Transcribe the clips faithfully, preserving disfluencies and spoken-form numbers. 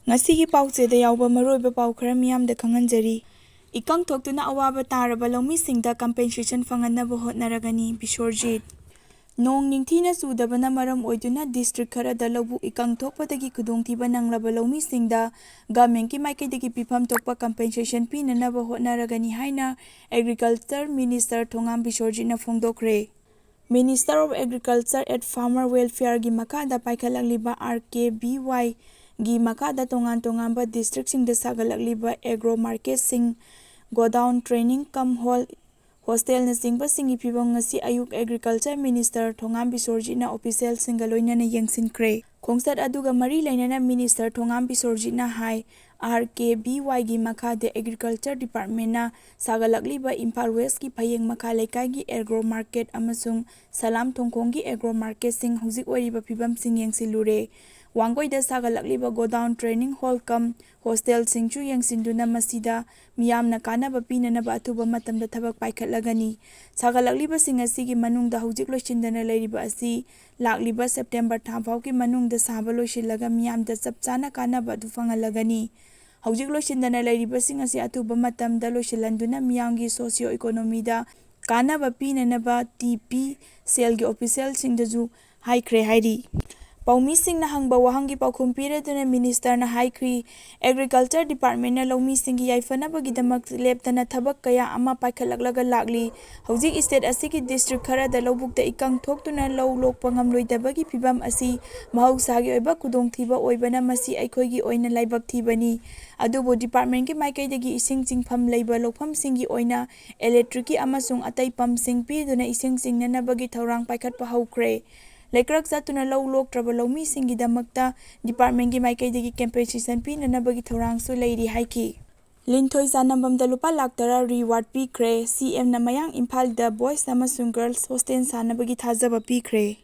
ꯉꯁꯤꯒꯤ ꯄꯥꯎꯆꯦꯗ ꯌꯥꯎꯕ ꯃꯔꯨꯑꯣꯏꯕ ꯄꯥꯎ ꯈꯔ ꯃꯤꯌꯥꯝꯗ ꯈꯪꯍꯟꯖꯔꯤ꯫ ꯏꯀꯪ ꯊꯣꯛꯇꯨꯅ ꯑꯋꯥꯕ ꯇꯥꯔꯕ ꯂꯧꯃꯤꯁꯤꯡꯗ compensation ꯐꯪꯍꯟꯅꯕ ꯍꯣꯠꯅꯔꯒꯅꯤ, ꯕꯤꯁꯣꯔꯖꯤꯠ꯫ ꯅꯣꯡ ꯅꯤꯡꯊꯤꯅ ꯆꯨꯗꯕꯅ ꯃꯔꯝ ꯑꯣꯏꯗꯨꯅ district ꯈꯔꯗ ꯂꯧꯕꯨꯛ ꯏꯀꯪ ꯊꯣꯛꯄꯗꯒꯤ ꯈꯨꯗꯣꯡꯊꯤꯕ ꯅꯪꯂꯕ ꯂꯧꯃꯤꯁꯤꯡꯗ governmentꯀꯤ ꯃꯥꯏꯀꯩꯗꯒꯤ ꯄꯤꯐꯝ ꯊꯣꯛꯄ compensation ꯄꯤꯅꯅꯕ ꯍꯣꯠꯅꯔꯒꯅꯤ ꯍꯥꯏꯅ Agriculture Minister Thongam ꯕꯤꯁꯣꯔꯖꯤꯠꯅ ꯐꯣꯡꯗꯣꯛꯈ꯭ꯔꯦ꯫ Minister of Agriculture and Farmer Welfareꯒꯤ ꯃꯈꯥꯗ ꯄꯥꯏꯈꯠꯂꯛꯂꯤꯕ RKBYꯒꯤ ꯃꯈꯥꯗ ꯇꯣꯉꯥꯟ ꯇꯣꯉꯥꯟꯕ districtꯁꯤꯡꯗ ꯁꯥꯒꯠꯂꯛꯂꯤꯕ agro marketꯁꯤꯡ, godown, training cum hall, hostelꯅꯆꯤꯡꯕꯁꯤꯡꯒꯤ ꯐꯤꯕꯝ ꯉꯁꯤ ꯑꯌꯨꯛ Agriculture Minister ꯊꯣꯉꯥꯝ ꯕꯤꯁꯣꯔꯖꯤꯠꯅ officialꯁꯤꯡꯒ ꯂꯣꯏꯅꯅ ꯌꯦꯡꯁꯤꯟꯈ꯭ꯔꯦ꯫ ꯈꯣꯡꯆꯠ ꯑꯗꯨꯒ ꯃꯔꯤ ꯂꯩꯅꯅ Minister ꯊꯣꯉꯥꯝ ꯕꯤꯁꯣꯔꯖꯤꯠꯅ ꯍꯥꯏ, RKBYꯒꯤ ꯃꯈꯥꯗ Agriculture Departmentꯅ ꯁꯥꯒꯠꯂꯛꯂꯤꯕ ꯏꯝꯐꯥꯜ Westꯀꯤ ꯐꯌꯦꯡ ꯃꯈꯥ ꯂꯩꯀꯥꯏꯒꯤ agro market ꯑꯃꯁꯨꯡ ꯁꯂꯥꯝ ꯊꯣꯡꯈꯣꯡꯒꯤ agro marketꯁꯤꯡ ꯍꯧꯖꯤꯛ ꯑꯣꯏꯔꯤꯕ ꯐꯤꯕꯝꯁꯤꯡ ꯌꯦꯡꯁꯤꯜꯂꯨꯔꯦ꯫ ꯋꯥꯡꯒꯣꯏꯗ ꯁꯥꯒꯠꯂꯛꯂꯤꯕ godown, training hall cum hostelꯁꯤꯡꯁꯨ ꯌꯦꯡꯁꯤꯟꯗꯨꯅ ꯃꯁꯤꯗ ꯃꯤꯌꯥꯝꯅ ꯀꯥꯟꯅꯕ ꯄꯤꯅꯅꯕ ꯑꯊꯨꯕ ꯃꯇꯝꯗ ꯊꯕꯛ ꯄꯥꯏꯈꯠꯂꯒꯅꯤ꯫ ꯁꯥꯒꯠꯂꯛꯂꯤꯕꯁꯤꯡ ꯑꯁꯤꯒꯤ ꯃꯅꯨꯡꯗ ꯍꯧꯖꯤꯛ ꯂꯣꯏꯁꯤꯟꯗꯅ ꯂꯩꯔꯤꯕ ꯑꯁꯤ ꯂꯥꯛꯂꯤꯕ September ꯊꯥ ꯐꯥꯎꯒꯤ ꯃꯅꯨꯡꯗ ꯁꯥꯕ ꯂꯣꯏꯁꯤꯜꯂꯒ ꯃꯤꯌꯥꯝꯗ ꯆꯞ ꯆꯥꯅ ꯀꯥꯟꯅꯕ ꯑꯗꯨ ꯐꯪꯍꯜꯂꯒꯅꯤ꯫ ꯍꯧꯖꯤꯛ ꯂꯣꯏꯁꯤꯟꯗꯅ ꯂꯩꯔꯤꯕꯁꯤꯡ ꯑꯁꯤ ꯑꯊꯨꯕ ꯃꯇꯝꯗ ꯂꯣꯏꯁꯤꯜꯍꯟꯗꯨꯅ ꯃꯤꯌꯥꯝꯒꯤ socio economyꯗ ꯀꯥꯟꯅꯕ ꯄꯤꯅꯅꯕ TPCLꯒꯤ officialꯁꯤꯡꯗꯁꯨ ꯍꯥꯏꯈ꯭ꯔꯦ ꯍꯥꯏꯔꯤ꯫ ꯄꯥꯎꯃꯤꯁꯤꯡꯅ ꯍꯪꯕ ꯋꯥꯍꯪꯒꯤ ꯄꯥꯎꯈꯨꯝ ꯄꯤꯔꯗꯨꯅ Ministerꯅ ꯍꯥꯏꯈ꯭ꯔꯤ, Agriculture Departmentꯅ ꯂꯧꯃꯤꯁꯤꯡꯒꯤ ꯌꯥꯏꯐꯅꯕꯒꯤꯗꯃꯛ ꯂꯦꯞꯇꯅ ꯊꯕꯛ ꯀꯌꯥ ꯑꯃ ꯄꯥꯏꯈꯠꯂꯛꯂꯒ ꯂꯥꯛꯂꯤ꯫ ꯍꯧꯖꯤꯛ state ꯑꯁꯤꯒꯤ district ꯈꯔꯗ ꯂꯧꯕꯨꯛꯇ ꯏꯀꯪ ꯊꯣꯛꯇꯨꯅ ꯂꯧ ꯂꯣꯛꯄ ꯉꯝꯂꯣꯏꯗꯕꯒꯤ ꯐꯤꯕꯝ ꯑꯁꯤ ꯃꯍꯧꯁꯥꯒꯤ ꯑꯣꯏꯕ ꯈꯨꯗꯣꯡꯊꯤꯕ ꯑꯣꯏꯕꯅ ꯃꯁꯤ ꯑꯩꯈꯣꯏꯒꯤ ꯑꯣꯏꯅ ꯂꯥꯏꯕꯛ ꯊꯤꯕꯅꯤ꯫ ꯑꯗꯨꯕꯨ departmentꯀꯤ ꯃꯥꯏꯀꯩꯗꯒꯤ ꯏꯁꯤꯡ ꯆꯤꯡꯐꯝ ꯂꯩꯕ ꯂꯧꯐꯝꯁꯤꯡꯒꯤ ꯑꯣꯏꯅ electricꯀꯤ ꯑꯃꯁꯨꯡ ꯑꯇꯩ pumpꯁꯤꯡ ꯄꯤꯗꯨꯅ ꯏꯁꯤꯡ ꯆꯤꯡꯅꯅꯕꯒꯤ ꯊꯧꯔꯥꯡ ꯄꯥꯏꯈꯠꯄ ꯍꯧꯈ꯭ꯔꯦ꯫ ꯂꯩꯀ꯭ꯔꯛ ꯆꯠꯇꯨꯅ ꯂꯧ ꯂꯣꯛꯇ꯭ꯔꯕ ꯂꯧꯃꯤꯁꯤꯡꯒꯤꯗꯃꯛꯇ departmentꯀꯤ ꯃꯥꯏꯀꯩꯗꯒꯤ compensation ꯄꯤꯅꯅꯕꯒꯤ ꯊꯧꯔꯥꯡꯁꯨ ꯂꯩꯔꯤ ꯍꯥꯏꯈꯤ꯫ ꯂꯤꯟꯊꯣꯏ ꯆꯥꯅꯝꯕꯝꯗ ꯂꯨꯄꯥ ꯂꯥꯈ ꯇꯔꯥ reward ꯄꯤꯈ꯭ꯔꯦ꯫ CMꯅ ꯃꯌꯥꯡ ꯏꯝꯐꯥꯜꯗ boys ꯑꯃꯁꯨꯡ girls hostel ꯁꯥꯅꯕꯒꯤ ꯊꯥꯖꯕ ꯄꯤꯈ꯭ꯔꯦ꯫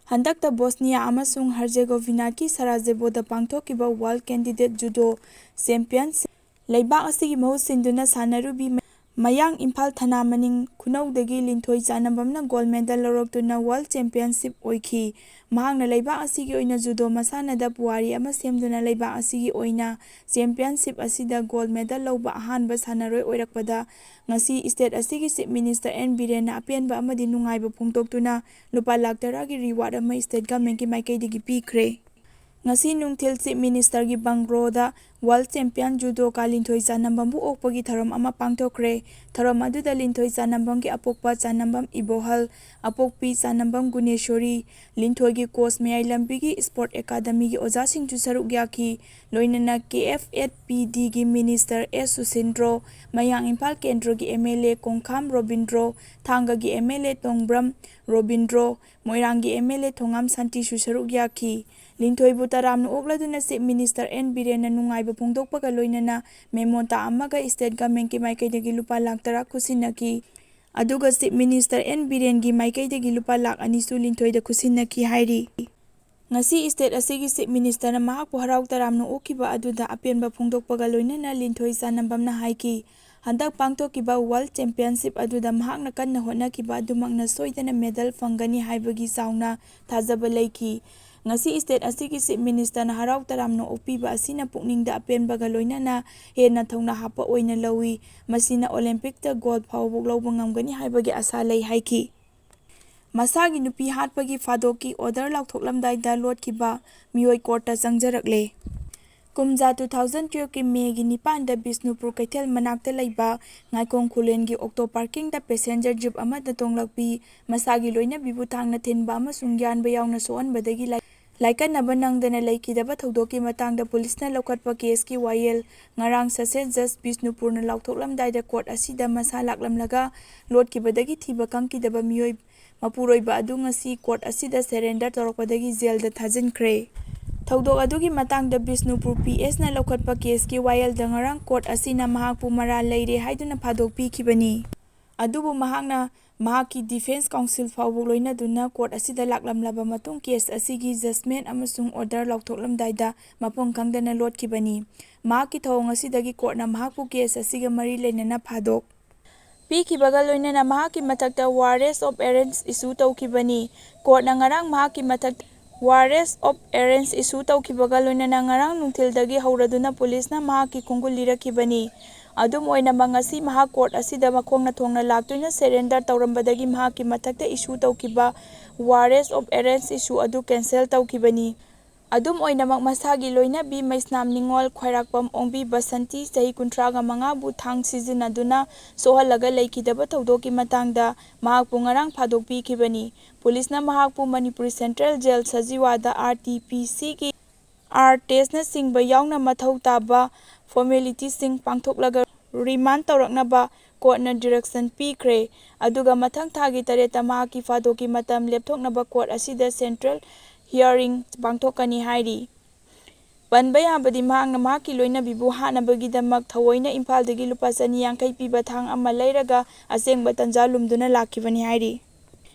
ꯍꯟꯗꯛꯇ ꯕꯣꯁꯅꯤꯌꯥ ꯑꯃꯁꯨꯡ ꯍꯔꯖꯦꯒꯣꯚꯤꯅꯥꯒꯤ ꯁꯔꯥꯖꯦꯕꯣꯗ ꯄꯥꯡꯊꯣꯛꯈꯤꯕ World Candidate Judo Champions ꯂꯩꯕꯥꯛ ꯑꯁꯤꯒꯤ ꯃꯍꯨꯠ ꯁꯤꯟꯗꯨꯅ ꯁꯥꯟꯅꯔꯨꯕꯤ ꯃꯌꯥꯡ ꯏꯝꯐꯥꯜ ꯊꯅꯥ ꯃꯅꯤꯡ ꯈꯨꯅꯧꯗꯒꯤ ꯂꯤꯟꯊꯣꯏ ꯆꯥꯟꯅꯕꯝꯅ gold medal ꯂꯧꯔꯛꯇꯨꯅ World Championship ꯑꯣꯏꯈꯤ꯫ ꯃꯍꯥꯛꯅ ꯂꯩꯕꯥꯛ ꯑꯁꯤꯒꯤ ꯑꯣꯏꯅ ꯖꯨꯗꯣ ꯃꯁꯥꯟꯅꯗ ꯄꯨꯋꯥꯔꯤ ꯑꯃ ꯁꯦꯝꯗꯨꯅ ꯂꯩꯕꯥꯛ ꯑꯁꯤꯒꯤ ꯑꯣꯏꯅ championship ꯑꯁꯤꯗ gold medal ꯂꯧꯕ ꯑꯍꯥꯟꯕ ꯁꯥꯟꯅꯔꯣꯏ ꯑꯣꯏꯔꯛꯄꯗ ꯉꯁꯤ state ꯑꯁꯤꯒꯤ Chief Minister ꯑꯦꯟ ꯕꯤꯔꯦꯟꯅ ꯑꯄꯦꯟꯕ ꯑꯃꯗꯤ ꯅꯨꯡꯉꯥꯏꯕ ꯐꯣꯡꯗꯣꯛꯇꯨꯅ ꯂꯨꯄꯥ ꯂꯥꯈ ꯇꯔꯥꯒꯤ reward ꯑꯃ state governmentꯀꯤ ꯃꯥꯏꯀꯩꯗꯒꯤ ꯄꯤꯈ꯭ꯔꯦ꯫ ꯉꯁꯤ ꯅꯨꯡꯊꯤꯜ Chief Ministerꯒꯤ ꯕꯪꯒ꯭ꯂꯣꯗ World Champion ꯖꯨꯗꯣꯀꯥ ꯂꯤꯟꯊꯣꯏ ꯆꯥꯟꯅꯕꯝꯕꯨ ꯑꯣꯛꯄꯒꯤ ꯊꯧꯔꯝ ꯑꯃ ꯄꯥꯡꯊꯣꯛꯈ꯭ꯔꯦ꯫ ꯊꯧꯔꯝ ꯑꯗꯨꯗ ꯂꯤꯟꯊꯣꯏ ꯆꯥꯟꯅꯕꯝꯒꯤ ꯑꯄꯣꯛꯄ ꯆꯥꯟꯅꯕꯝ ꯏꯕꯣꯍꯜ, ꯑꯄꯣꯛꯄꯤ ꯆꯥꯟꯅꯕꯝ ꯒꯨꯅꯦꯁꯣꯔꯤ, ꯂꯤꯟꯊꯣꯏꯒꯤ coach ꯃꯌꯥꯏ ꯂꯝꯕꯤꯒꯤ sport academyꯒꯤ ꯑꯣꯖꯥꯁꯤꯡꯁꯨ ꯁꯔꯨꯛ ꯌꯥꯈꯤ꯫ ꯂꯣꯏꯅꯅ ꯀꯦ ꯑꯦꯐ ꯑꯦꯠ ꯄꯤ ꯗꯤꯒꯤ Minister ꯑꯦꯁ ꯁꯨꯁꯤꯟꯗ꯭ꯔꯣ, ꯃꯌꯥꯡ ꯏꯝꯐꯥꯜ ꯀꯦꯟꯗ꯭ꯔꯒꯤ M L A Kongkham Robindro, ꯊꯥꯡꯒꯒꯤ M L A Tongbram Robindro, ꯃꯣꯏꯔꯥꯡꯒꯤ ꯑꯦꯝ ꯑꯦꯜ ꯑꯦ ꯊꯣꯉꯥꯝ ꯁꯥꯟꯇꯤꯁꯨ ꯁꯔꯨꯛ ꯌꯥꯈꯤ꯫ ꯂꯤꯟꯊꯣꯏꯕꯨ ꯇꯔꯥꯝꯅ ꯑꯣꯛꯂꯗꯨꯅ Chief Minister ꯑꯦꯟ ꯕꯤꯔꯦꯟꯅ ꯅꯨꯡꯉꯥꯏꯕ ꯐꯣꯡꯗꯣꯛꯄꯒ ꯂꯣꯏꯅꯅ memento ꯑꯃꯒ state governmentꯀꯤ ꯃꯥꯏꯀꯩꯗꯒꯤ ꯂꯨꯄꯥ ꯂꯥꯈ ꯇꯔꯥ ꯈꯨꯠꯁꯤꯟꯅꯈꯤ꯫ ꯑꯗꯨꯒ Chief Minister ꯑꯦꯟ ꯕꯤꯔꯦꯟꯒꯤ ꯃꯥꯏꯀꯩꯗꯒꯤ ꯂꯨꯄꯥ ꯂꯥꯈ ꯑꯅꯤꯁꯨ ꯂꯤꯟꯊꯣꯏꯗ ꯈꯨꯠꯁꯤꯟꯅꯈꯤ ꯍꯥꯏꯔꯤ꯫ ꯉꯁꯤ state ꯑꯁꯤꯒꯤ Chief Ministerꯅ ꯃꯍꯥꯛꯄꯨ ꯍꯔꯥꯎ ꯇꯔꯥꯝꯅ ꯑꯣꯛꯈꯤꯕ ꯑꯗꯨꯗ ꯑꯄꯦꯟꯕ ꯐꯣꯡꯗꯣꯛꯄꯒ ꯂꯣꯏꯅꯅ ꯂꯤꯟꯊꯣꯏ ꯆꯥꯟꯅꯕꯝꯅ ꯍꯥꯏꯈꯤ, ꯍꯟꯗꯛ ꯄꯥꯡꯊꯣꯛꯈꯤꯕ World Championship ꯑꯗꯨꯗ ꯃꯍꯥꯛꯅ ꯀꯟꯅ ꯍꯣꯠꯅꯈꯤꯕ ꯑꯗꯨꯃꯛꯅ ꯁꯣꯏꯗꯅ medal ꯐꯪꯒꯅꯤ ꯍꯥꯏꯕꯒꯤ ꯆꯥꯎꯅ ꯊꯥꯖꯕ ꯂꯩꯈꯤ꯫ ꯉꯁꯤ state ꯑꯁꯤꯒꯤ Chief Ministerꯅ ꯍꯔꯥꯎ ꯇꯔꯥꯝꯅ ꯑꯣꯛꯄꯤꯕ ꯑꯁꯤꯅ ꯄꯨꯛꯅꯤꯡꯗ ꯑꯄꯦꯟꯕꯒ ꯂꯣꯏꯅꯅ ꯍꯦꯟꯅ ꯊꯧꯅꯥ ꯍꯥꯞꯄ ꯑꯣꯏꯅ ꯂꯧꯏ꯫ ꯃꯁꯤꯅ Olympicꯇ gold ꯐꯥꯎꯕ ꯂꯧꯕ ꯉꯝꯒꯅꯤ ꯍꯥꯏꯕꯒꯤ ꯑꯁꯥ ꯂꯩ ꯍꯥꯏꯈꯤ꯫ ꯃꯁꯥꯒꯤ ꯅꯨꯄꯤ ꯍꯥꯠꯄꯒꯤ ꯐꯥꯗꯣꯛꯀꯤ order ꯂꯥꯎꯊꯣꯛꯂꯝꯗꯥꯏꯗ ꯂꯣꯠꯈꯤꯕ ꯃꯤꯑꯣꯏ courtꯇ ꯆꯪꯖꯔꯛꯂꯦ꯫ ꯀꯨꯝꯖꯥ two thousand twelveꯀꯤ Mayꯒꯤ ꯅꯤꯄꯥꯟꯗ ꯕꯤꯁꯅꯨꯄꯨꯔ ꯀꯩꯊꯦꯜ ꯃꯅꯥꯛꯇ ꯂꯩꯕ ꯉꯥꯏꯈꯣꯡ ꯈꯨꯂꯦꯟꯒꯤ auto parkingꯗ passenger jeep ꯑꯃꯗ ꯇꯣꯡꯂꯛꯄꯤ ꯃꯁꯥꯒꯤ ꯂꯣꯏꯅꯕꯤꯕꯨ ꯊꯥꯡꯅ ꯊꯤꯟꯕ ꯑꯃꯁꯨꯡ ꯌꯥꯟꯕ ꯌꯥꯎꯅ ꯁꯣꯛꯍꯟꯕꯗꯒꯤ ꯂꯥꯏ-, ꯂꯥꯏꯀꯠꯅꯕ ꯅꯪꯗꯅ ꯂꯩꯈꯤꯗꯕ ꯊꯧꯗꯣꯛꯀꯤ ꯃꯇꯥꯡꯗ ꯄꯨꯂꯤꯁꯅ ꯂꯧꯈꯠꯄ caseꯀꯤ ꯋꯥꯌꯦꯜ ꯉꯔꯥꯡ Sessions Judge ꯕꯤꯁꯅꯨꯄꯨꯔꯅ ꯂꯥꯎꯊꯣꯛꯂꯝꯗꯥꯏꯗ court ꯑꯁꯤꯗ ꯃꯁꯥ ꯂꯥꯛꯂꯝꯂꯒ ꯂꯣꯠꯈꯤꯕꯗꯒꯤ ꯊꯤꯕ ꯈꯪꯈꯤꯗꯕ ꯃꯤꯑꯣꯏ ꯃꯄꯨꯔꯣꯏꯕ ꯑꯗꯨ ꯉꯁꯤ court ꯑꯁꯤꯗ surrender ꯇꯧꯔꯛꯄꯗꯒꯤ jailꯗ ꯊꯥꯖꯤꯟꯈ꯭ꯔꯦ꯫ ꯊꯧꯗꯣꯛ ꯑꯗꯨꯒꯤ ꯃꯇꯥꯡꯗ ꯕꯤꯁꯅꯨꯄꯨꯔ ꯄꯤ ꯑꯦꯁꯅ ꯂꯧꯈꯠꯄ caseꯀꯤ ꯋꯥꯌꯦꯜꯗ ꯉꯔꯥꯡ court ꯑꯁꯤꯅ ꯃꯍꯥꯛꯄꯨ ꯃꯔꯥꯜ ꯂꯩꯔꯦ ꯍꯥꯏꯗꯨꯅ ꯐꯥꯗꯣꯛ ꯄꯤꯈꯤꯕꯅꯤ꯫ ꯑꯗꯨꯕꯨ ꯃꯍꯥꯛꯅ ꯃꯍꯥꯛꯀꯤ defence counsel ꯐꯥꯎꯕ ꯂꯣꯏꯅꯗꯨꯅ court ꯑꯁꯤꯗ ꯂꯥꯛꯂꯝꯂꯕ ꯃꯇꯨꯡ case ꯑꯁꯤꯒꯤ judgement ꯑꯃꯁꯨꯡ order ꯂꯥꯎꯊꯣꯛꯂꯝꯗꯥꯏꯗ ꯃꯐꯝ ꯈꯪꯗꯅ ꯂꯣꯠꯈꯤꯕꯅꯤ꯫ ꯃꯍꯥꯛꯀꯤ ꯊꯧꯑꯣꯡ ꯑꯁꯤꯗꯒꯤ courtꯅ ꯃꯍꯥꯛꯄꯨ case ꯑꯁꯤꯒ ꯃꯔꯤ ꯂꯩꯅꯅ ꯐꯥꯗꯣꯛ ꯄꯤꯈꯤꯕꯒ ꯂꯣꯏꯅꯅ ꯃꯍꯥꯛꯀꯤ ꯃꯊꯛꯇ warrant of arrest issue ꯇꯧꯈꯤꯕꯅꯤ꯫ ꯀꯣꯔꯠꯅ ꯉꯔꯥꯡ ꯃꯍꯥꯛꯀꯤ ꯃꯊꯛꯇ warrant of arrest issue ꯇꯧꯈꯤꯕꯒ ꯂꯣꯏꯅꯅ ꯉꯔꯥꯡ ꯅꯨꯡꯊꯤꯜꯗꯒꯤ ꯍꯧꯔꯗꯨꯅ ꯄꯨꯂꯤꯁꯅ ꯃꯍꯥꯛꯀꯤ ꯈꯣꯡꯒꯨꯜ ꯂꯤꯔꯛꯈꯤꯕꯅꯤ꯫ ꯑꯗꯨꯝ ꯑꯣꯏꯅꯃꯛ, ꯉꯁꯤ ꯃꯍꯥꯛ ꯀꯣꯔꯠ ꯑꯁꯤꯗ ꯃꯈꯣꯡꯅ ꯊꯣꯡꯅ ꯂꯥꯛꯇꯨꯅ surrender ꯇꯧꯔꯝꯕꯗꯒꯤ ꯃꯍꯥꯛꯀꯤ ꯃꯊꯛꯇ issue ꯇꯧꯈꯤꯕ warrant of arrest issue ꯑꯗꯨ cancel ꯇꯧꯈꯤꯕꯅꯤ꯫ ꯑꯗꯨꯝ ꯑꯣꯏꯅꯃꯛ, ꯃꯁꯥꯒꯤ ꯂꯣꯏꯅꯕꯤ ꯃꯩꯁꯅꯥꯝ ꯅꯤꯉꯣꯜ ꯈ꯭ꯋꯥꯏꯔꯥꯛꯄꯝ ꯑꯣꯡꯕꯤ ꯕꯁꯟꯇꯤ, ꯆꯍꯤ ꯀꯨꯟꯊ꯭ꯔꯥꯒ ꯃꯉꯥꯕꯨ ꯊꯥꯡ ꯁꯤꯖꯤꯟꯅꯗꯨꯅ ꯁꯣꯛꯍꯜꯂꯒ ꯂꯩꯈꯤꯗꯕ ꯊꯧꯗꯣꯛꯀꯤ ꯃꯇꯥꯡꯗ ꯃꯍꯥꯛꯄꯨ ꯉꯔꯥꯡ ꯐꯥꯗꯣꯛꯄꯤꯈꯤꯕꯅꯤ꯫ ꯄꯨꯂꯤꯁꯅ ꯃꯍꯥꯛꯄꯨ Manipur Central Jail ꯁꯖꯤꯋꯥꯗ R T P C ꯒꯤ R test ꯅꯆꯤꯡꯕ ꯌꯥꯎꯅ ꯃꯊꯧ ꯇꯥꯕ formalityꯁꯤꯡ ꯄꯥꯡꯊꯣꯛꯂꯒ remand ꯇꯧꯔꯛꯅꯕ ꯀꯣꯔꯠꯅ direction ꯄꯤꯈ꯭ꯔꯦ꯫ ꯑꯗꯨꯒ ꯃꯊꯪ ꯊꯥꯒꯤ ꯇꯔꯦꯠꯇ ꯃꯍꯥꯛꯀꯤ ꯐꯥꯗꯣꯛꯀꯤ ꯃꯇꯝ ꯂꯦꯞꯊꯣꯛꯅꯕ ꯀꯣꯔꯠ ꯑꯁꯤꯗ central hearing ꯄꯥꯡꯊꯣꯛꯀꯅꯤ ꯍꯥꯏꯔꯤ꯫ ꯄꯟꯕ ꯌꯥꯕꯗꯤ, ꯃꯍꯥꯛꯅ ꯃꯍꯥꯛꯀꯤ ꯂꯣꯏꯅꯕꯤꯕꯨ ꯍꯥꯠꯅꯕꯒꯤꯗꯃꯛ ꯊꯑꯣꯏꯅ ꯏꯝꯐꯥꯜꯗꯒꯤ ꯂꯨꯄꯥ ꯆꯅꯤ ꯌꯥꯡꯈꯩ ꯄꯤꯕ ꯊꯥꯡ ꯑꯃ ꯂꯩꯔꯒ ꯑꯁꯦꯡꯕ ꯇꯟꯖꯥ ꯂꯨꯝꯗꯨꯅ ꯂꯥꯛꯈꯤꯕꯅꯤ ꯍꯥꯏꯔꯤ꯫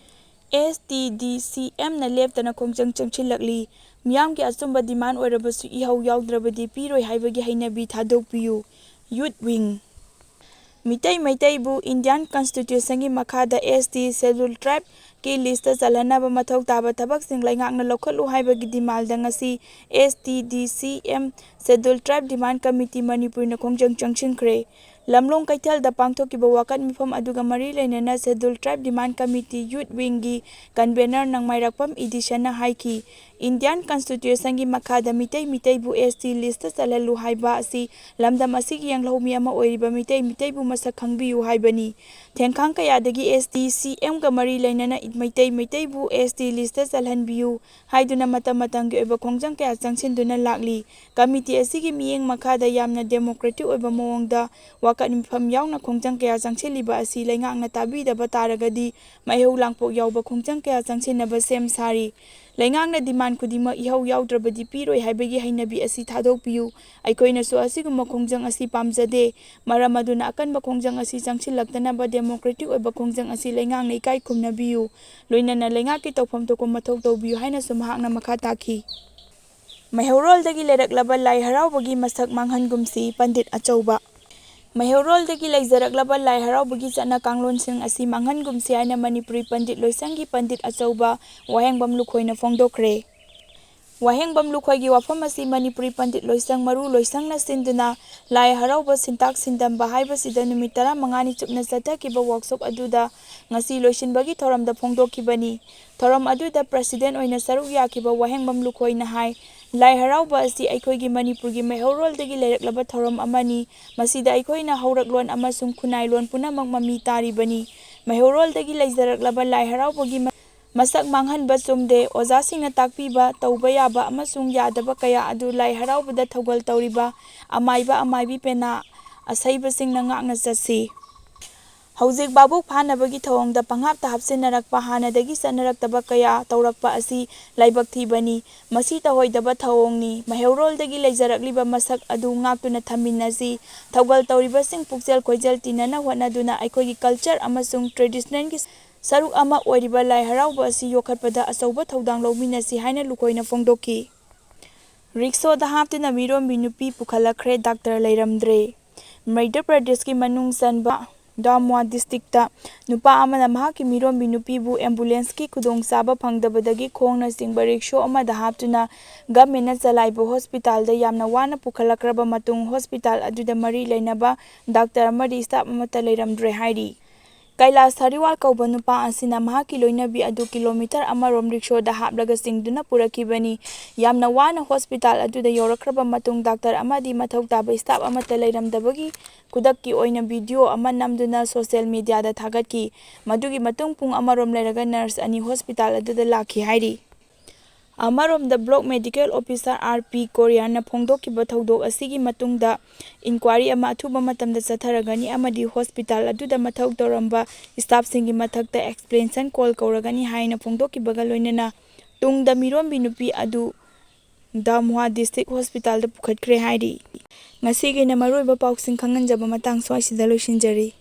S T D C Mꯅ ꯂꯦꯞꯇꯅ ꯈꯣꯡꯖꯪ ꯆꯪꯁꯤꯜꯂꯛꯂꯤ꯫ ꯃꯤꯌꯥꯝꯒꯤ ꯑꯆꯨꯝꯕ demand ꯑꯣꯏꯔꯕꯁꯨ ꯏꯍꯧ ꯌꯥꯎꯗ꯭ꯔꯕꯗꯤ ꯄꯤꯔꯣꯏ ꯍꯥꯏꯕꯒꯤ ꯍꯩꯅꯕꯤ ꯊꯥꯗꯣꯛꯄꯤꯌꯨ꯫ Youth Wing꯫ ꯃꯤꯇꯩ ꯃꯩꯇꯩꯕꯨ Indian Constitutionꯒꯤ ꯃꯈꯥꯗ S T Scheduled Tribeꯀꯤ listꯇ ꯆꯜꯍꯟꯅꯕ ꯃꯊꯧ ꯇꯥꯕ ꯊꯕꯛꯁꯤꯡ ꯂꯩꯉꯥꯛꯅ ꯂꯧꯈꯠꯂꯨ ꯍꯥꯏꯕꯒꯤ demandꯗ ꯉꯁꯤ S T D C M Scheduled Tribe Demand Committee ꯃꯅꯤꯄꯨꯔꯅ ꯈꯣꯡꯖꯪ ꯆꯪꯁꯤꯟꯈ꯭ꯔꯦ꯫ ꯂꯝꯂꯣꯡ ꯀꯩꯊꯦꯜꯗ ꯄꯥꯡꯊꯣꯛꯈꯤꯕ ꯋꯥꯀꯠ ꯃꯤꯐꯝ ꯑꯗꯨꯒ ꯃꯔꯤ ꯂꯩꯅꯅ Scheduled Tribe Demand Committee Youth Wingꯒꯤ convener ꯅꯪꯃꯥꯏꯔꯥꯛꯄꯝ ꯏꯗꯤꯁꯟꯅ ꯍꯥꯏꯈꯤ, Indian Constitutionꯒꯤ ꯃꯈꯥꯗ ꯃꯤꯇꯩ ꯃꯤꯇꯩꯕꯨ S T listꯇ ꯆꯜꯍꯜꯂꯨ ꯍꯥꯏꯕ ꯑꯁꯤ ꯂꯝꯗꯝ ꯑꯁꯤꯒꯤ ꯌꯦꯡꯂꯧꯃꯤ ꯑꯃ ꯑꯣꯏꯔꯤꯕ ꯃꯤꯇꯩ ꯃꯤꯇꯩꯕꯨ ꯃꯁꯛ ꯈꯪꯕꯤꯌꯨ ꯍꯥꯏꯕꯅꯤ꯫ ꯊꯦꯡꯈꯥꯡ ꯀꯌꯥꯗꯒꯤ S T C Mꯒ ꯃꯔꯤ ꯂꯩꯅꯅ ꯃꯩꯇꯩ ꯃꯤꯇꯩꯕꯨ S T listꯇ ꯆꯜꯍꯟꯕꯤꯌꯨ ꯍꯥꯏꯗꯨꯅ ꯃꯇꯝ ꯃꯇꯝꯒꯤ ꯑꯣꯏꯕ ꯈꯣꯡꯖꯪ ꯀꯌꯥ ꯆꯪꯁꯤꯟꯗꯨꯅ ꯂꯥꯛꯂꯤ꯫ Committee ꯑꯁꯤꯒꯤ ꯃꯤꯠꯌꯦꯡ ꯃꯈꯥꯗ ꯌꯥꯝꯅ democratic ꯑꯣꯏꯕ ꯃꯑꯣꯡꯗ ꯋꯥꯀꯠ ꯃꯤꯐꯝ ꯌꯥꯎꯅ ꯈꯣꯡꯖꯪ ꯀꯌꯥ ꯆꯪꯁꯤꯜꯂꯤꯕ ꯑꯁꯤ ꯂꯩꯉꯥꯛꯅ ꯇꯥꯕꯤꯗꯕ ꯇꯥꯔꯒꯗꯤ ꯃꯩꯍꯧ ꯂꯥꯡꯄꯣꯛ ꯌꯥꯎꯕ ꯈꯣꯡꯖꯪ ꯀꯌꯥ ꯆꯪꯁꯤꯟꯅꯕ ꯁꯦꯝ ꯁꯥꯔꯤ꯫ ꯂꯩꯉꯥꯛꯅ demand ꯈꯨꯗꯤꯡꯃꯛ ꯏꯍꯧ ꯌꯥꯎꯗ꯭ꯔꯕꯗꯤ ꯄꯤꯔꯣꯏ ꯍꯥꯏꯕꯒꯤ ꯍꯩꯅꯕꯤ ꯑꯁꯤ ꯊꯥꯗꯣꯛꯄꯤꯌꯨ꯫ ꯑꯩꯈꯣꯏꯅꯁꯨ ꯑꯁꯤꯒꯨꯝꯕ ꯈꯣꯡꯖꯪ ꯑꯁꯤ ꯄꯥꯝꯖꯗꯦ꯫ ꯃꯔꯝ ꯑꯗꯨꯅ ꯑꯀꯟꯕ ꯈꯣꯡꯖꯪ ꯑꯁꯤ ꯆꯪꯁꯤꯜꯂꯛꯇꯅꯕ democratic ꯑꯣꯏꯕ ꯈꯣꯡꯖꯪ ꯑꯁꯤ ꯂꯩꯉꯥꯛꯅ ꯏꯀꯥꯏ ꯈꯨꯝꯅꯕꯤꯌꯨ꯫ ꯂꯣꯏꯅꯅ ꯂꯩꯉꯥꯛꯀꯤ ꯇꯧꯐꯝ ꯊꯣꯛꯄ ꯃꯊꯧ ꯇꯧꯕꯤꯌꯨ ꯍꯥꯏꯅꯁꯨ ꯃꯍꯥꯛꯅ ꯃꯈꯥ ꯇꯥꯈꯤ꯫ ꯃꯩꯍꯧꯔꯣꯜꯗꯒꯤ ꯂꯩꯔꯛꯂꯕ ꯂꯥꯏ ꯍꯔꯥꯎꯕꯒꯤ ꯃꯁꯛ ꯃꯥꯡꯍꯟꯒꯨꯝꯁꯤ, ꯄꯟꯗꯤꯠ ꯑꯆꯧꯕ꯫ ꯃꯩꯍꯧꯔꯣꯜꯗꯒꯤ ꯂꯩꯖꯔꯛꯂꯕ ꯂꯥꯏ ꯍꯔꯥꯎꯕꯒꯤ ꯆꯠꯅ ꯀꯥꯡꯂꯣꯟꯁꯤꯡ ꯑꯁꯤ ꯃꯥꯡꯍꯟꯒꯨꯝꯁꯤ ꯍꯥꯏꯅ ꯃꯅꯤꯄꯨꯔꯤ ꯄꯟꯗꯤꯠ ꯂꯣꯏꯁꯪꯒꯤ ꯄꯟꯗꯤꯠ ꯑꯆꯧꯕ ꯋꯥꯍꯦꯡꯕꯝ ꯂꯨꯈꯣꯏꯅ ꯐꯣꯡꯗꯣꯛꯈ꯭ꯔꯦ꯫ ꯋꯥꯍꯦꯡꯕꯝ ꯂꯨꯈꯣꯏꯒꯤ ꯋꯥꯐꯝ ꯑꯁꯤ ꯃꯅꯤꯄꯨꯔꯤ ꯄꯟꯗꯤꯠ ꯂꯣꯏꯁꯪ ꯃꯔꯨ ꯂꯣꯏꯁꯪꯅ ꯁꯤꯟꯗꯨꯅ ꯂꯥꯏ ꯍꯔꯥꯎꯕ ꯁꯤꯟꯇꯥꯛ ꯁꯤꯟꯗꯝꯕ ꯍꯥꯏꯕꯁꯤꯗ ꯅꯨꯃꯤꯠ ꯇꯔꯥꯃꯉꯥꯅꯤ ꯆꯨꯞꯅ ꯆꯠꯊꯈꯤꯕ ꯋꯥꯛꯁꯣꯞ ꯑꯗꯨꯗ ꯉꯁꯤ ꯂꯣꯏꯁꯤꯟꯕꯒꯤ ꯊꯧꯔꯝꯗ ꯐꯣꯡꯗꯣꯛꯈꯤꯕꯅꯤ꯫ ꯊꯧꯔꯝ ꯑꯗꯨꯗ ꯄ꯭ꯔꯁꯤꯗꯦꯟ ꯑꯣꯏꯅ ꯁꯔꯨꯛ ꯌꯥꯈꯤꯕ ꯋꯥꯍꯦꯡꯕꯝ ꯂꯨꯈꯣꯏꯅ ꯍꯥꯏ, ꯂꯥꯏ ꯍꯔꯥꯎꯕ ꯑꯁꯤ ꯑꯩꯈꯣꯏꯒꯤ ꯃꯅꯤꯄꯨꯔꯒꯤ ꯃꯩꯍꯧꯔꯣꯜꯗꯒꯤ ꯂꯩꯔꯛꯂꯕ ꯊꯧꯔꯝ ꯑꯃꯅꯤ꯫ ꯃꯁꯤꯗ ꯑꯩꯈꯣꯏꯅ ꯍꯧꯔꯛꯂꯣꯟ ꯑꯃꯁꯨꯡ ꯈꯨꯟꯅꯥꯏꯂꯣꯟ ꯄꯨꯝꯅꯃꯛ ꯃꯃꯤ ꯇꯥꯔꯤꯕꯅꯤ꯫ ꯃꯩꯍꯧꯔꯣꯜꯗꯒꯤ ꯂꯩꯖꯔꯛꯂꯕ ꯂꯥꯏ ꯍꯔꯥꯎꯕꯒꯤ ꯃ-, ꯃꯁꯛ ꯃꯥꯡꯍꯟꯕ ꯆꯨꯝꯗꯦ꯫ ꯑꯣꯖꯥꯁꯤꯡꯅ ꯇꯥꯛꯄꯤꯕ, ꯇꯧꯕ ꯌꯥꯕ ꯑꯃꯁꯨꯡ ꯌꯥꯗꯕ ꯀꯌꯥ ꯑꯗꯨ ꯂꯥꯏ ꯍꯔꯥꯎꯕꯗ ꯊꯧꯒꯜ ꯇꯧꯔꯤꯕ ꯑꯃꯥꯏꯕ ꯑꯃꯥꯏꯕꯤ ꯄꯦꯅꯥ ꯑꯁꯩꯕꯁꯤꯡꯅ ꯉꯥꯛꯅ ꯆꯠꯁꯤ꯫ ꯍꯧꯖꯤꯛ ꯚꯥꯕꯣꯛ ꯐꯥꯅꯕꯒꯤ ꯊꯧꯑꯣꯡꯗ ꯄꯪꯍꯥꯞꯇ ꯍꯥꯞꯆꯤꯟꯅꯔꯛꯄ, ꯍꯥꯟꯅꯗꯒꯤ ꯆꯠꯅꯔꯛꯇꯕ ꯀꯌꯥ ꯇꯧꯔꯛꯄ ꯑꯁꯤ ꯂꯥꯏꯕꯛ ꯊꯤꯕꯅꯤ꯫ ꯃꯁꯤ ꯇꯧꯍꯩꯗꯕ ꯊꯧꯑꯣꯡꯅꯤ꯫ ꯃꯩꯍꯧꯔꯣꯜꯗꯒꯤ ꯂꯩꯖꯔꯛꯂꯤꯕ ꯃꯁꯛ ꯑꯗꯨ ꯉꯥꯛꯇꯨꯅ ꯊꯝꯃꯤꯟꯅꯁꯤ꯫ ꯊꯧꯒꯜ ꯇꯧꯔꯤꯕꯁꯤꯡ ꯄꯨꯛꯆꯦꯜ ꯈꯣꯏꯖꯦꯜ ꯇꯤꯟꯅꯅ ꯍꯣꯠꯅꯗꯨꯅ ꯑꯩꯈꯣꯏꯒꯤ ꯀꯜꯆꯔ ꯑꯃꯁꯨꯡ ꯇ꯭ꯔꯦꯗꯤꯁꯅꯦꯜꯒꯤ ꯁꯔꯨꯛ ꯑꯃ ꯑꯣꯏꯔꯤꯕ ꯂꯥꯏ ꯍꯔꯥꯎꯕ ꯑꯁꯤ ꯌꯣꯛꯈꯠꯄꯗ ꯑꯆꯧꯕ ꯊꯧꯗꯥꯡ ꯂꯧꯃꯤꯟꯅꯁꯤ ꯍꯥꯏꯅ ꯂꯨꯈꯣꯏꯅ ꯐꯣꯡꯗꯣꯛꯈꯤ꯫ ꯔꯤꯛꯁꯣꯗ ꯍꯥꯞꯇꯨꯅ ꯃꯤꯔꯣꯟꯕꯤ ꯅꯨꯄꯤ ꯄꯨꯈꯠꯂꯛꯈ꯭ꯔꯦ, ꯗꯥꯛꯇꯔ ꯂꯩꯔꯝꯗ꯭ꯔꯦ꯫ ꯃꯙ꯭ꯌ ꯄ꯭ꯔꯗꯦꯁꯀꯤ ꯃꯅꯨꯡ ꯆꯟꯕ ꯗꯥꯃꯨꯋꯥ ꯗꯤꯁꯇ꯭ꯔꯤꯛꯇ ꯅꯨꯄꯥ ꯑꯃꯅ ꯃꯍꯥꯛꯀꯤ ꯃꯤꯔꯣꯟꯕꯤ ꯅꯨꯄꯤꯕꯨ ꯑꯦꯝꯕꯨꯂꯦꯟꯁꯀꯤ ꯈꯨꯗꯣꯡꯆꯥꯕ ꯐꯪꯗꯕꯗꯒꯤ ꯈꯣꯡꯅ ꯆꯤꯡꯕ ꯔꯤꯛꯁꯣ ꯑꯃꯗ ꯍꯥꯞꯇꯨꯅ ꯒꯚꯔꯟꯃꯦꯟꯠꯅ ꯆꯂꯥꯏꯕ ꯍꯣꯁꯄꯤꯇꯥꯜꯗ ꯌꯥꯝꯅ ꯋꯥꯅ ꯄꯨꯈꯠꯂꯛꯈ꯭ꯔꯕ ꯃꯇꯨꯡ ꯍꯣꯁꯄꯤꯇꯥꯜ ꯑꯗꯨꯗ ꯃꯔꯤ ꯂꯩꯅꯕ ꯗꯥꯛꯇꯔ ꯑꯃꯗꯤ ꯁ꯭ꯇꯥꯐ ꯑꯃꯠꯇ ꯂꯩꯔꯝꯗ꯭ꯔꯦ ꯍꯥꯏꯔꯤ꯫ ꯀꯩꯂꯥꯁ ꯁꯥꯔꯤꯋꯥꯜ ꯀꯧꯕ ꯅꯨꯄꯥ ꯑꯁꯤꯅ ꯃꯍꯥꯛꯀꯤ ꯂꯣꯏꯅꯕꯤ ꯑꯗꯨ ꯀꯤꯂꯣꯃꯤꯇꯔ ꯑꯃꯔꯣꯝ ꯔꯤꯛꯁꯣꯗ ꯍꯥꯞꯂꯒ ꯆꯤꯡꯗꯨꯅ ꯄꯨꯔꯛꯈꯤꯕꯅꯤ꯫ ꯌꯥꯝꯅ ꯋꯥꯅ ꯍꯣꯁꯄꯤꯇꯥꯜ ꯑꯗꯨꯗ ꯌꯧꯔꯛꯈ꯭ꯔꯕ ꯃꯇꯨꯡ ꯗꯥꯛꯇꯔ ꯑꯃꯗꯤ ꯃꯊꯧ ꯇꯥꯕ ꯁ꯭ꯇꯥꯐ ꯑꯃꯠꯇ ꯂꯩꯔꯝꯗꯕꯒꯤ ꯈꯨꯗꯛꯀꯤ ꯑꯣꯏꯅ ꯚꯤꯗꯤꯑꯣ ꯑꯃ ꯅꯝꯗꯨꯅ ꯁꯣꯁꯤꯌꯦꯜ ꯃꯤꯗꯤꯌꯥꯗ ꯊꯥꯒꯠꯈꯤ꯫ ꯃꯗꯨꯒꯤ ꯃꯇꯨꯡ ꯄꯨꯡ ꯑꯃꯔꯣꯝ ꯂꯩꯔꯒ ꯅꯔꯁ ꯑꯅꯤ ꯍꯣꯁꯄꯤꯇꯥꯜ ꯑꯗꯨꯗ ꯂꯥꯛꯈꯤ ꯍꯥꯏꯔꯤ꯫ ꯑꯃꯔꯣꯝꯗ block medical officer R P ꯀꯣꯔꯤꯌꯥꯅ ꯐꯣꯡꯗꯣꯛꯈꯤꯕ ꯊꯧꯗꯣꯛ ꯑꯁꯤꯒꯤ ꯃꯇꯨꯡꯗ ꯏꯟꯀ꯭ꯋꯥꯔꯤ ꯑꯃ ꯑꯊꯨꯕ ꯃꯇꯝꯗ ꯆꯠꯊꯔꯒꯅꯤ ꯑꯃꯗꯤ ꯍꯣꯁꯄꯤꯇꯥꯜ ꯑꯗꯨꯗ ꯃꯊꯧ ꯇꯧꯔꯝꯕ ꯁ꯭ꯇꯥꯐꯁꯤꯡꯒꯤ ꯃꯊꯛꯇ ꯑꯦꯛꯁꯄ꯭ꯂꯦꯟꯁꯟ ꯀꯣꯜ ꯀꯧꯔꯒꯅꯤ ꯍꯥꯏꯅ ꯐꯣꯡꯗꯣꯛꯈꯤꯕꯒ ꯂꯣꯏꯅꯅ ꯇꯨꯡꯗ ꯃꯤꯔꯣꯟꯕꯤ ꯅꯨꯄꯤ ꯑꯗꯨ ꯗꯥꯃꯨꯋꯥ ꯗꯤꯁꯇ꯭ꯔꯤꯛ ꯍꯣꯁꯄꯤꯇꯥꯜꯗ ꯄꯨꯈꯠꯈ꯭ꯔꯦ ꯍꯥꯏꯔꯤ꯫ ꯉꯁꯤꯒꯤ ꯑꯣꯏꯅ ꯃꯔꯨꯑꯣꯏꯕ ꯄꯥꯎꯁꯤꯡ ꯈꯪꯍꯟꯖꯕ ꯃꯇꯥꯡ ꯁ꯭ꯋꯥꯏꯁꯤꯗ ꯂꯣꯏꯁꯤꯟꯖꯔꯤ꯫